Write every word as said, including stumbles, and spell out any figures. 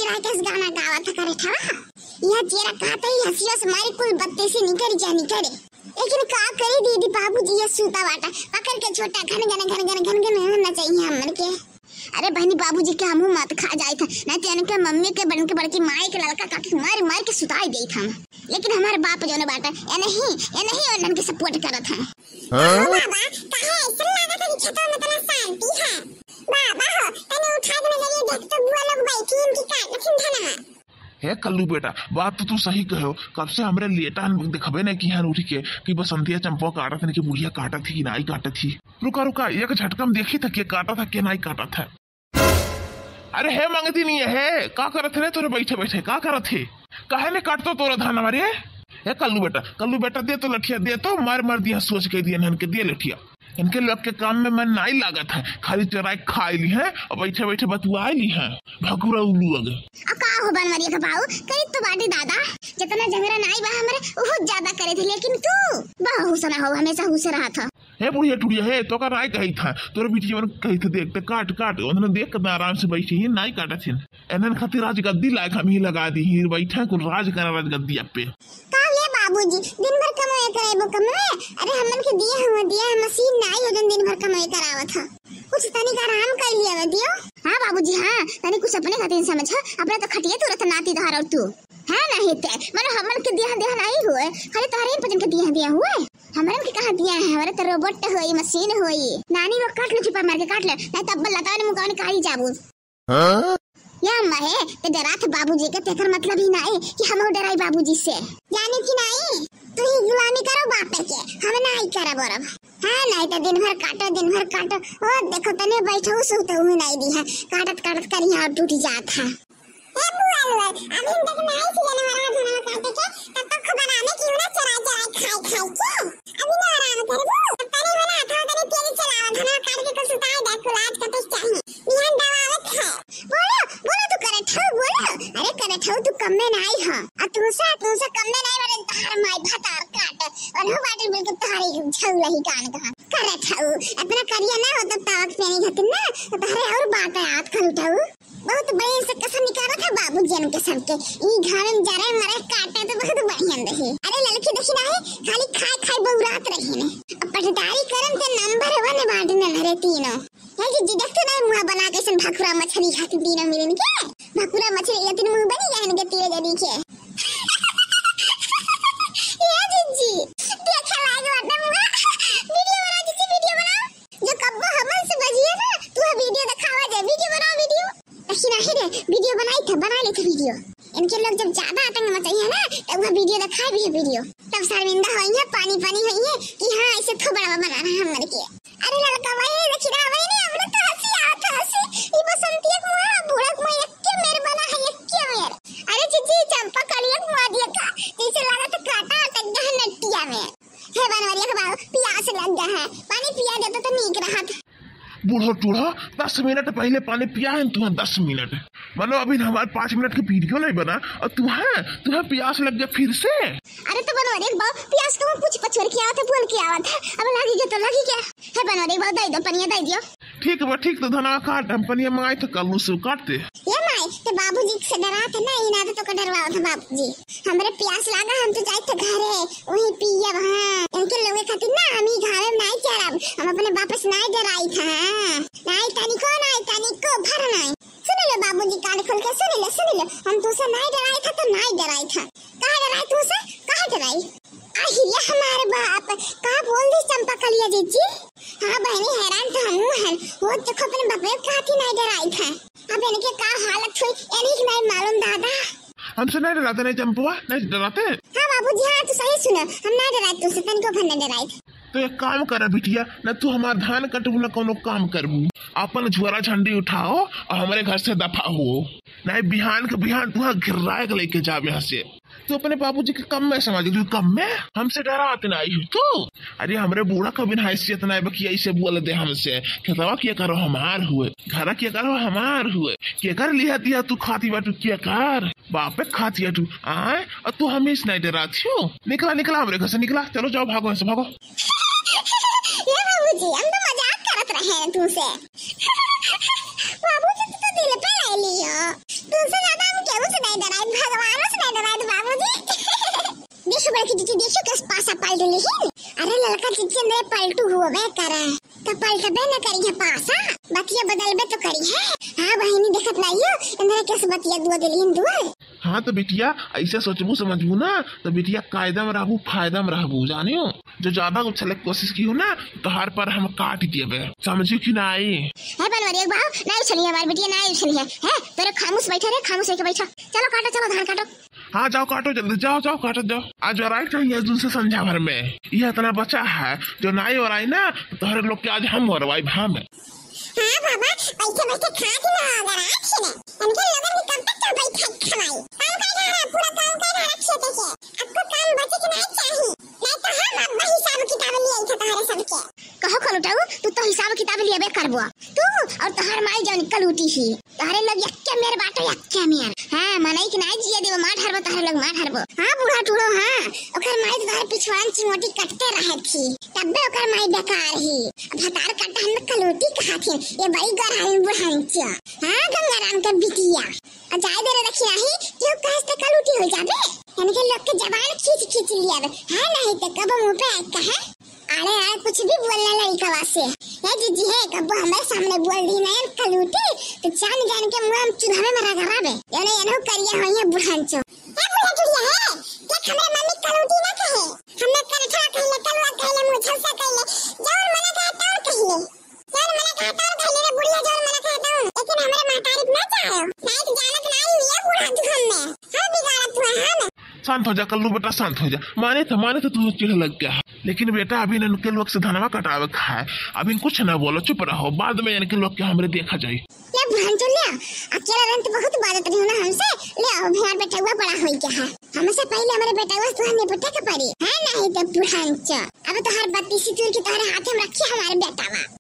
का कस गाना गावत करे ठवा। यह जेरा कहते ही हंसिया से मारी कुल बत्ती से निकल जा निकले। लेकिन का करी दीदी, बाबूजी ये सूता बाटा, पकड़ के छोटा घन घन घन घन घन घन घन नचाइए हमन के। अरे बहनी, बाबूजी के हमहू मत खा जाइत है, नहीं तो इनके मम्मी के बन के बड़की माई के लड़का काट के मार मार के सुताई देइत हम। लेकिन हमारे बाप जो न बाटा, ये नहीं, ये नहीं और इनके सपोर्ट करत है। हाँ? बाबा, काहे ऐसा लागत है कि खेतवा में इतना शांति है? बाबा हो, तने उठा के नजरिए देख तो बुआ लोग बैठी इनकी काट लखिन धनवा। हे कल्लू बेटा, बात तो तू सही कहो। कब से हमरे लेटा हन, देखबे नहीं की हन उठ के कि बसंतिया चंपा काटत हन कि बुढ़िया काटत ही कि नाई काटत ही। रुका रुका, एक झटका में देखी था के काटत है के नाई काटत है। अरे हे मंगती नहीं है, का करत है रे तोरे बैठे बैठे, का करत है? काहे ने काटतो तोरा धान हमारे? हे कल्लू बेटा, कल्लू बेटा दे तो लठिया, दे तो, मार मार दिया, सोच के दिया हन के, दे लठिया। इनके लोग के काम में मन नाई लागत है, खाली चोराई खाई ली है और बैठे बैठे बतुआई ली है। भकुरा उल्लू अगे। आ का हो बनवरिया के बाऊ, करी तो बाटी दादा, जितना झगड़ा नाई बा हमरे, उहु ज्यादा करे थे, लेकिन तू बहुत हुसना हो, हमेशा हुसे रहा था। हे बुढ़िया टुड़िया, हे तो का राय कही था, तोरे बिटिया मन कही था, देख ते काट काट, उन्होंने देख कितना आराम से बैठी है, नाई काटा छिन। एनन खातिर राजगद्दी लायक हम ही लगा दी ही, बैठा कुल राज करा राजगद्दी पे। का ये बाबूजी, दिन भर कमाए करे वो कमाए? अरे हमन के दिया हुआ दिया है, मशीन नाई हो जन दिन भर कमाए करावत है। कुछ तनिक आराम कर लिया दियो। हाँ बाबूजी, हाँ, तनी कुछ अपने खातिर समझ, अपने तो खटिया तुरत नाती धार और तू। हाँ नहीं ते, मानो हमन के दिया दिया नहीं हुए, खाली तोहरे ही पजन के दिया दिया हुए। हमरन के कहाँ दिया है, हमारे तो रोबोट होई, मशीन होई। नानी वो काट लो, चुपा मार के काट लो, नहीं तब लता ने मुकाने कहीं जाबू। हाँ? या अम्मा है, ते डरात बाबूजी के, तेकर मतलब ही नाई कि हम डराई बाबूजी से। जाने की नाई, तू ही गुलामी करो बापे के, हम नाई करब औरब। हाँ, नाई तो दिन भर काटो, दिन भर काटो। ओ, देखो तने बैठो, सुतो हुई नाई दी है, काटत काटत करिया और टूट जात है। ए बुआ लोग, अभी हम तक नाई से जानवर धनवा काटे के, तब तक खबर आने की ना चराई चराई खाई खाई के। अभी ना आराम करबू, तब तने वाला हाथवा तने तेल चलावा, धनवा काट के कुछ सुताई दे, कुलाज कटे चाहिए। बिहान दबावत है। बोलो, बोलो तू करे ठऊ, बोलो। अरे करे ठऊ तू कम में नाई ह। आ तू से, तू से कम में नाई, बड़े तहार माई भतार काट। और हो बाटे बिल्कुल तहारे झऊ रही कान का। करे ठऊ, इतना करिया ना हो तब तावक पेनी घतिन ना, तो तहरे और बात है आत खरू ठऊ। बहुत बड़े से कसम निकालत है बाबू जन के सबके। ई घामे में जरे मरे काटे तो बहुत बढ़िया रही। अरे लड़की देखी ना है, खाली खाए खाए बौरात रही ने। अब पटदारी करम ते नंबर वन बाटे न रे तीनों। हे जिज्जी, देख तो ना मुँह बना के ऐसन भाकुरा मछली खातिर तीनों मिलन के। भाकुरा मछली खातिर मुँह बनी गए इनके तीनों जनी के। ये जिज्जी, देखे लायक बाटे मुँह। वीडियो बनाओ जिज्जी, वीडियो बनाओ। जो कब्बो हमन से बजिए ना, तू वीडियो दिखावा दे, वीडियो बनाओ, वीडियो। देखी नाही रे, वीडियो बनाई थे, बना लेते वीडियो। इनके लोग जब ज्यादा आतंक मचाई है ना, तब वह वीडियो दिखाए भी है वीडियो। तब शर्मिंदा होई है, पानी पानी होई है कि हाँ, ऐसे थोबड़ा बनाना है हमन के। अरे ललका भाई, देखी ना भाई ने, हमरा तो हंसी आवत है, हंसी। ई बसंतिया के मुँह, बूढ़ा के मुँह, एक्के मेर बना है, एक्के मेर। अरे जीजी, चंपा कलिया के मुँह दिया का, जैसे लागत काटा अटक गया है नटिया में। हे बनवरिया के बाबू, पियास लग गया है, पानी पिया देता तो नीक रहत। बूढ़ो टूढ़ो, दस मिनट पहले पानी पिया है तुम्हें, दस मिनट। मतलब अभी हमारे पाँच मिनट के वीडियो नहीं बना और तुम्हें, तुम्हें पियास लग गया फिर से। अरे तो बनवरिया के बाबू, पियास तो कुछ पछोर के आवत है, बोल के आवत है, अब लागी के तो लागी के। हे बनवरिया के बाबू, दे दो, पनिया दे दियो। ठीक बा, ठीक, तो धनवा काट, हम पनिया मंगाई तो कल से काट दे। ये माई, ते बाबूजी से डरात है ना, इना तो का डरवावत है बाबूजी। हमरे प्यास लागा, हम तो जाइत थे घरे, वहीं पियब। हाँ, इनके लोगे खातिर ना हम ई घामे में नाई चरब, हम अपने बाप से नाई डराइत है। हाँ, नाई तनिको, नाई तनिको भर नाई। सुन लो बाबूजी, कान खोल के सुन लो, सुन लो, हम तुझसे नाई डराइत है तो नाई डराइत है। काहे डराई तुझसे, काहे डराई? आहिरे हमारे बाप, का बोल दी चंपा कलिया जीजी? हाँ बहनी, हैरान तो हमहू हन। वो देखो अपने बापे के हाथी नाई डराइत है। अब इनके का हालत हुई, इन्हीं के नाई मालूम दादा। हमसे नहीं डराते, नहीं चंपुआ, नहीं डराते। हाँ बाबूजी, हाँ तू सही सुनो, हम नहीं डराइत तुझसे, तनिको भर नहीं डराइत। तो एक काम कर बिटिया, ना तू हमार धान कटबू ना कोनो काम करबू, अपन झोरा झंडी उठाओ और हमारे घर से दफा हो, नहीं बिहान के बिहान तू गिर्राए के लेके जाबे यहाँ से। तू अपने बाबूजी के कम में समझ लू, कम में। हमसे डरात नाई हो तू। अरे हमरे बूढ़ा का बिन हैसियत नाई बा कि ऐसे बोल दे हमसे। खेतवा के करो हमार हुए, घर के करो हमार हुए, के कर लिया दिया तू खाती बाटू के कर, बापे खाती बाटू। आए, और तू हमें से नहीं डराती हो। निकला, निकला हमरे घर से, निकला, चलो जाओ, भागो यहाँ से, भागो। ये बाबूजी, हम तो मजाक करत रहे हैं तुमसे। बाबूजी, तू तो दिल पे ले लियो। तुमसे ज्यादा हम तो पलटबे न करिहे पासा, बतिया बदलबे तो करिहे। हाँ बहिनी, देखत नाई हो, इनरे केस बतिया दुआ दिलिन दुआ। हाँ तो बिटिया, ऐसे सोचबू समझबू ना, तो बिटिया कायदा में रहबू, फायदा में रहबू, जानियो। जो ज्यादा उछले के कोशिश किहू ना, तोहार पर हम काट देबे, समझियो कि नाई? है बनवारी एक बाहु, नाई उछली है हमार बिटिया, नाई उछली है, है? तोरे खामोश बैठे रे, खामोश होके बैठा। चलो काटो, चलो धान काटो। हाँ जाओ काटो जल्दी, जाओ जाओ काटो जाओ। आज ओराई चाहिए आज दूसरे संझा भर में, ये इतना बचा है, जो नाई ओराई ना, तोहरे लोग के आज हम ओरवाई भाम। हाँ बाबा, बैठे बैठे खा के ना अगर आज ने, इनके लोगन के कब तक तो बैठे खवाई? काम कर रहा है, पूरा काम कर रहा है खेते के। आपको काम बचे के नहीं चाहिए, नहीं तो हम अब हिसाब किताब ले आई थे तुम्हारे सबके। कहो खलुटाऊ, तू तो हिसाब किताब लियाबे करबो। तू और तोहार माई जौन कलूटी ही, तोहरे लोग यक्के मेर बाटो, यक्के मेर। हाँ, मनई के नाई जिए देबो, मार हरबो, तोहरे लोग मार हरबो। हाँ बूढ़ा टूड़ो, हाँ, ओकर माई तो तोहरे पिछवाड़न चिंगोटी कटते रहे थी, तब्बे ओकर माई बेकार ही। अब भतार कटहन में कलूटी कहा थी, ये बड़ी गराइन बुढ़ाइन चिया। हाँ, गंगाराम के बिटिया। आ जाए दे रे दखिया ही, क्यों कहस ते कलूटी हो जाबे? इनके लोग के जबान खींच खींच लियाबे। हाँ, नहीं तो कब मुंह पे आए कहे? अरे यार, कुछ भी बोलना लड़िकवा से। हे जीजी हे, कब्बो हमारे सामने बोल दी ना कलूटी, तो जान जान के मुंह हम चूल्हा में रगड़ाबे। एने एनहु करिया होइए बुढ़ांचो। ए बूढ़ा टुड़िया हे, देख हमरे मम्मी कलूटी ना कहे। हमने करठा कहले, कलुआ कहले, मुंह झलसा कहले, जौन मना कहे तौन कहले। जौन मना कहे तौन कहले रे बुढ़िया, जौन मना कहे तौन। लेकिन हमरे महतारी ना चाहे। नहीं तो जानत ना रही ये बूढ़ा तू हमें। हम बिगाड़त हुए हम। शांत हो जा कल्लू बेटा, शांत हो जा। माने तो, माने तो तू चिढ़ लग गया है, लेकिन बेटा अभी इनके लोग से धनवा कटावे का है, अभी कुछ ना बोलो, चुप रहो, बाद में इनके लोग के हमरे देखा जाई। ले बुढ़ांचो ले, अकेला रहन तो बहुत बाजत रही हो ना हमसे। ले आओ, अभी हमार बेटवा बड़ा होई गया है, हमसे पहले हमारे बेटवा से तुहार निपटे के पड़ी है, नहीं तो बुढ़ांचो अब तोहार बत्तीसी चूर के तोहरे हाथ में रखी हमारे बेटवा।